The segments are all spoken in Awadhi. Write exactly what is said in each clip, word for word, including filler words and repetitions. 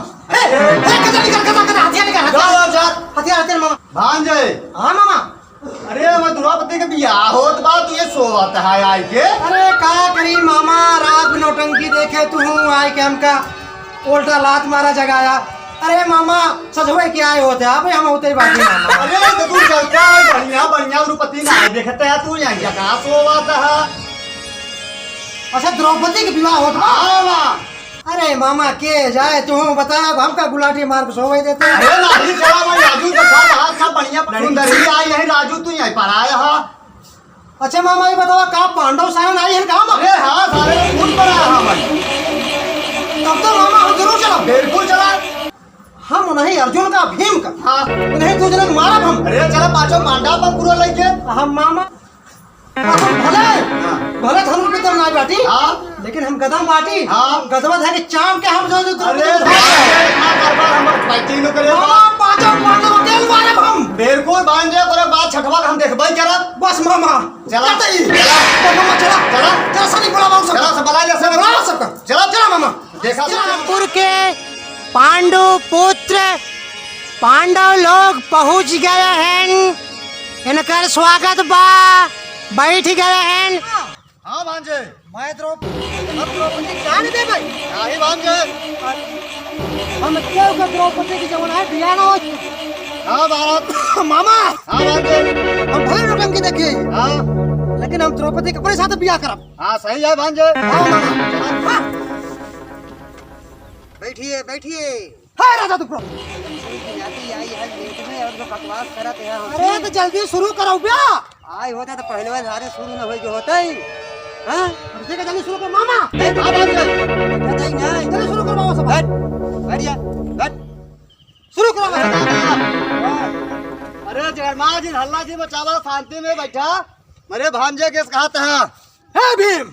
हम। हे, हे, गदा निकाल, गदा, गदा, हथियार निकाल, हथियार। चलो, चल। हथियार, हथियार, मामा। भांजे। हाँ, मामा। अरे, हमरे द्रौपदी के बियाह होत बा, तू ये सोवत है आई के? अरे, का करी मामा, रात में नौटंकी देखे तू हूँ, आई के हमका उल्टा लात मारा जगाया। अरे मामा, सजवै के आए होते, अबे हम होते ही बाटी मामा। अरे, तो तू चलता है, बढ़िया, बढ़िया द्रौपदी ना देखते है, तू यहाँ क्या सोवत है? अच्छा, द्रौपदी के बियाह होत बा? हाँ, मामा। अरे मामा, के जाए तू, बताया, अब हमका गुलाटी मार के सोवै देते। अरे, नाही चला, भाई, राजू के साथ हाथ का बढ़िया सुंदरी आई है, राजू, तू यहीं पर आया है। अच्छा मामा, ये बतावा, का पांडव सारन आई है का? अरे हाँ, सारे खून पर आया है भाई। तब तो मामा हम जरूर चलब। बिल्कुल चला। हम नहीं, अर्जुन का, भीम का। हाँ। उन्हें दो जने मारब हम। अरे चला, पांचों पांडव पर पूरा लेके। हम मामा, हम भले, हाँ। भले धनुष विद्या ना बाटी। हाँ। लेकिन हम गदा बाटी। हाँ। गदवा धरे चाम के हम जो, जो अरे, इतना करबा हम बैठी न करे। मामा, पांचों पांडव के मारब हम। बिल्कुल, बांध दे, तोरे बात छठवा हम देखबे करब। बस मामा, चला। चलते ही। चला। बस मामा, चला। चला। चला, सनी बुलावा सब। चला, सब बुला ले, सब। बुलावा सबका। चला। चला मामा। देखा चला। हस्तिनापुर के पांडु पुत्र, पांडव लोग पहुंच गए हैं, इनकर स्वागत बा, बैठ गए हैं। हाँ भांजे। मैं द्रौपदी, हम द्रौपदी का नहीं देबै। नाही भांजे। हम केहू के द्रौपदी की जवन है बियाह ना हो। हाँ भारत। मामा। हाँ भांजे। हम भले नौटंकी देखी। हाँ। लेकिन हम द्रौपदी के अपने साथ बियाह करब। हाँ सही है भांजे। हाँ मामा। हाँ। बैठिए, बैठिए। हे राजा दुखरो। लड़की जाती आई है लेट में और जो बकवास करत है हमसे। अरे तो जल्दी शुरू करो बे। आई होता तो पहले वाले सारे शुरू न होई के होते ही। हाँ? हमसे का जल्दी शुरू कर मामा। ए, बाबा, बाबा। पता ही नहीं। जल्दी शुरू कर बाबा सब। बैठ, बैठ जा, बैठ। शुरू करो बाबा। अरे जगन्नाथ जी, हल्ला जी मचावा, शांति में बैठा। मेरे भांजे के कहत है। हे भीम!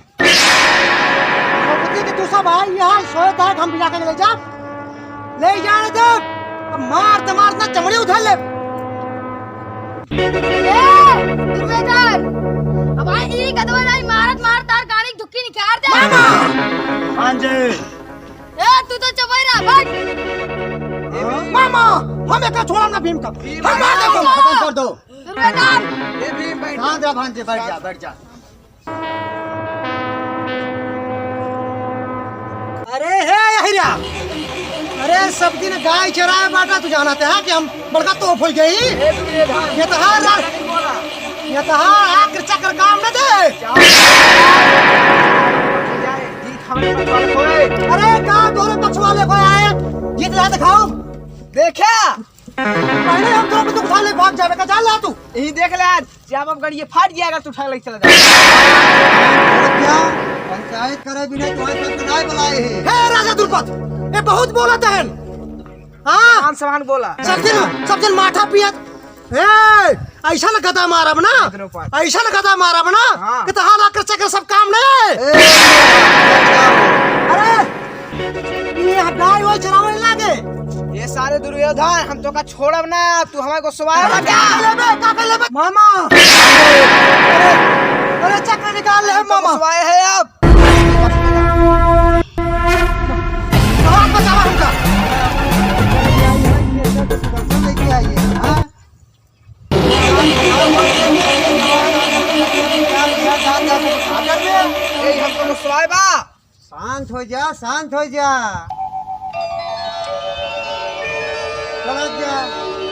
द्रौपदी के तू सब आई यहाँ सोए ताक हम बिया के ले जा। ले जाने दे। अब मार तो मार ना चमड़ी उधर ले। ए, दुर्योधन, अब आई ई गदवा नाही मारत मारत तार गाड़ी की धुक्की निकाल दे। मामा! हाँ जी। ए, तू तो चबई रहा। बैठ। मामा, हम एका छोड़ा ना भीम का। भीम हम मार देबो। खत्म कर दो। दुर्योधन। ये भीम बैठ। शांत रह भांजे, बैठ जा, बैठ जा। अरे हे अहिरा, अरे सब दिन गाय चराए बाटा, तू जानत है कि हम बड़का तोप हो गई। ये तो हर, ये तो हर आक्र चक्र काम न दे। अरे का तोरे पछवाले को आए, जीत ला दिखाओ। देखा, पहले हम दोनों को उठा ले, भाग जावे का, जा ला तू। यही देख ले आज, जब अब गड़िए फाट गया, अगर तू उठा ले चला जा। क्या? पंचायत करे बिना तुम्हारे साथ नहीं बुलाए हैं। हे राजा द्रुपद, ये बहुत बोला तहन। हाँ? सामान, सामान बोला। सब दिन, सब दिन माठा पियत। ए, ऐसा न गदा मारब ना, द्रुपद। ऐसा न गदा मारब ना, हाँ। कि तहार आकर चक्कर सब काम नहीं। ए, अरे, ये गाय वाय चरावे लागे। ये सारे दुर्योधन, हम तो का छोड़ब ना, तू हमारे को सुवाए अरे, बता। का कर लेबे, का कर लेबे? मामा। अरे, अरे, चक्र निकाल ले, हम तो मामा। सुवाए है अब। कहाँ बचावा हमका? ए, हमको तो सुवाए बा। शांत हो जा, शांत हो जा। चलत जा,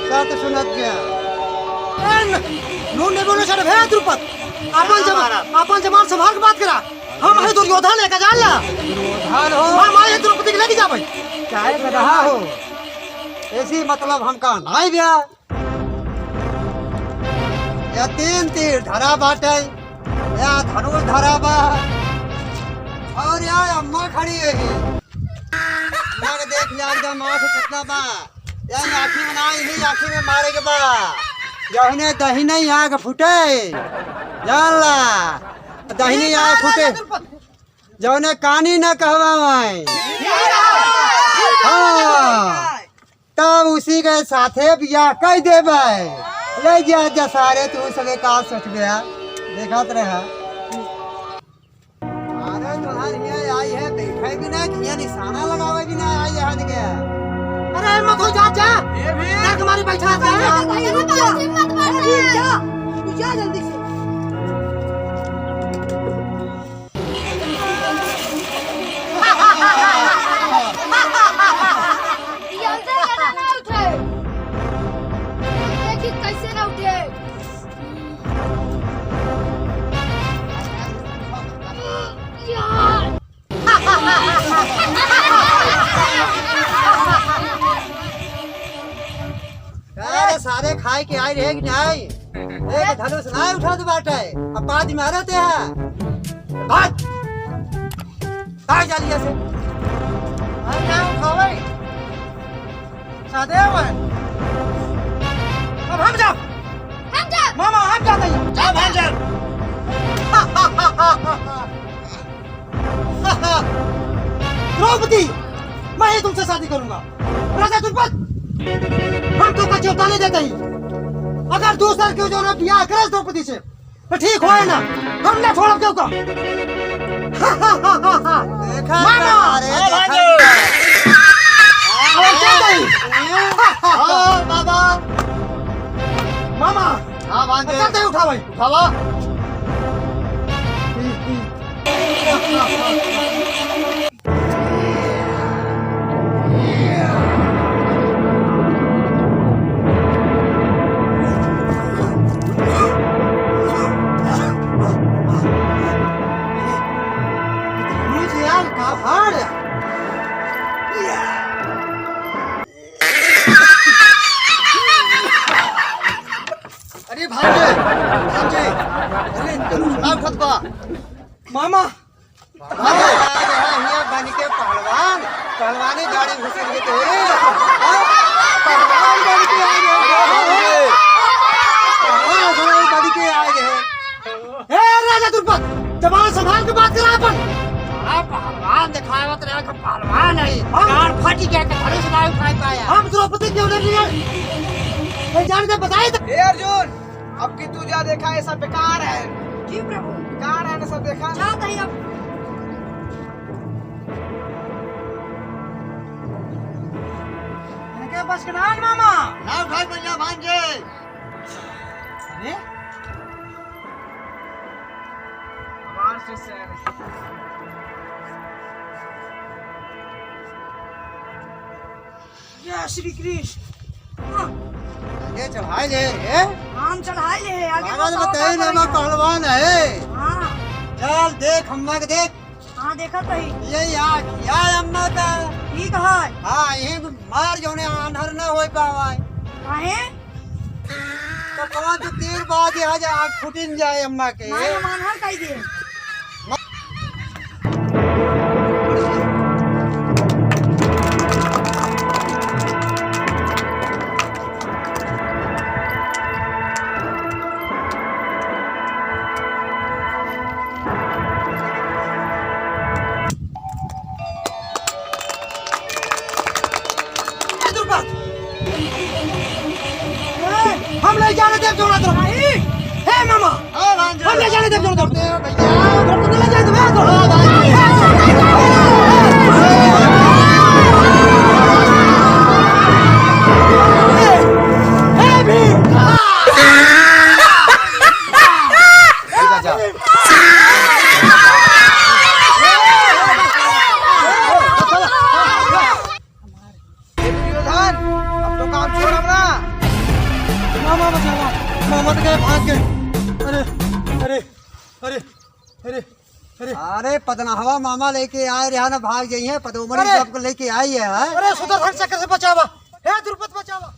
सत सुनत जा। ए, न-, नून नहीं बोलो, सारे भैया द्रुपद। आपन जब, आपन जबान संभाल के बात करा। हम है दुर्योधन, लेके जा ला। दुर्योधन हो। हम आए द्रौपदी के लेके जाबे। चाहे गदहा हो। ऐसी मतलब हमका नाई बा। या तीन तीर धरा बाटे, या धनुष धरा बा, और या अम्मा खड़ी है। अम्मा के देख ले, एकदम आँख कितना बा, या आँखी में ना, यही आँखी में मारे के बा। जौने दहिने आँख फूटे, जान ला, दहिने आँख फूटे, जौने कानी न कहवावे। हाँ। तब उसी के साथे बियाह कइ देबै। ले जा, जा सारे, तू सबे का सोचबे है? देखत रह। अरे तोहार हियाँ आई है, बैठे भी ना, हियाँ निशाना लगावे भी ना आई है, हट गया। अरे मत हो जा, जा। ये भी डर के मारे बैठा था। अरे बाबा, हिम्मत मत मार। अरे जा, तू जा जल्दी से। ये हमसे ज्यादा ना उठे। देखी कैसे ना उठे। यार। अरे सारे खाए के आए रहे कि नहीं? एक धनुष ना उठात बाटे, अब बाद में रहते हैं। भाग! भाग जल्दी से। हम ना उठावे। सदैव। अब हम जाओ। हम जाओ। मामा, हम जाते हैं। अब हम जाओ। द्रौपदी, मैं ही तुमसे शादी करूंगा। राजा द्रुपद, हम तो का चेतावनी देते ही, अगर दूसर के जो ना ब्याह करे द्रौपदी से, तो ठीक होए ना, हम ना छोड़ब केहू का। देखा मामा। अरे, देखा। और क्या कही? हाँ, बाबा। मामा। हाँ, भांजे। चलते ही उठा भाई। उठावा। अरे भांजे, भांजे, अरे इनके रुसना उठत बा। मामा, अरे, हिया बन के पहलवान, पहलवानी गाड़ी घुस गए थे। हाँ? पहलवान बन के आ गए। पहलवान बन के आ गए। ए, राजा द्रुपद, जबान संभाल के बात करा अपन। बड़ा पहलवान दिखावत रहे तो पहलवान है। हम गाड़ फट गया तो घरे से नहीं उठा पाया। हम द्रौपदी क्यों नहीं लिए? ए, जान दे, बताए तो। ए अर्जुन, अब की तू जा देखा, ये सब बेकार है। जी प्रभु। बेकार है ना सब देखा। जात ही अब। ए, बस के नान मामा। ना उठाई भैया भांजे। अरे? हमार से सर। जय श्री कृष्ण। हाँ। आगे चढ़ाई ले, ए? हम चढ़ाई ले, आगे लागल बताओ बताई का ना, मैं करेगा? पहलवान है। हाँ। चल देख, अम्मा के देख। हाँ, देखत हई। ये यार, यार अम्मा का। ठीक है। हाँ, यही मार जौने आन्हर ना होई पावे। काहे? तो कौन तो तीर बाज यहाँ जा, आँख फूटिन जाए अम्मा के। नहीं, हम आन्हर कही दे। ए, दुर्पा! ए, हम नहीं जाने देब जौना तरफ। नहीं। हे मामा! हाँ, भांजे। हम नहीं जाने देब जौना तरफ। भैया। तरफ तो नहीं जाने देब, हाँ, तो। हाँ, भांजे। ए, ए, भी। ए, जा, जा। ए, दुर्योधन, अब तो काम छोड़ अपना। मामा बचावा, मामा तो कहे भाग गए। अरे, अरे, अरे, अरे, अरे। अरे पदनहवा मामा लेके आए रहा ना, भाग गई है, पदोमरी अरे। सबको लेके आई है, हाँ? अरे सुदर्शन चक्र से बचावा, हे द्रुपद बचावा।